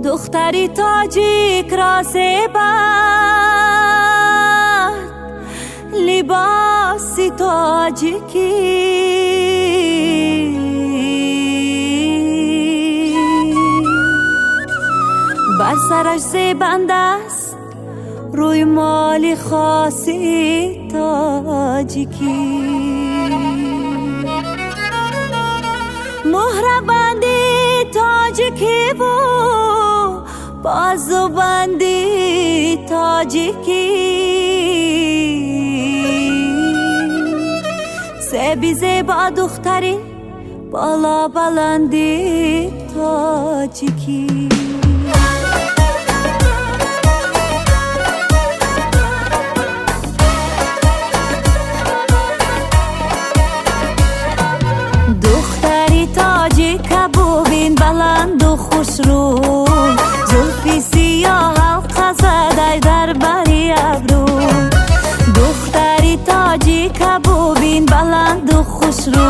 Духтари тоҷик ро зебад либоси тоҷикӣ. Бар сараш зебанд аст рӯймоли хоси тоҷикӣ. Муҳрабанди тоҷикӣ бу бозубанди тоҷикӣ. Зеби зебо духтари боло баланди тоҷикӣ. Духтари тоҷика бубин баланду хушрӯ, зулфи сиёҳ ҳалқа задай дар бари абрӯ. Духтари тоҷика бубин баланду хушрӯ,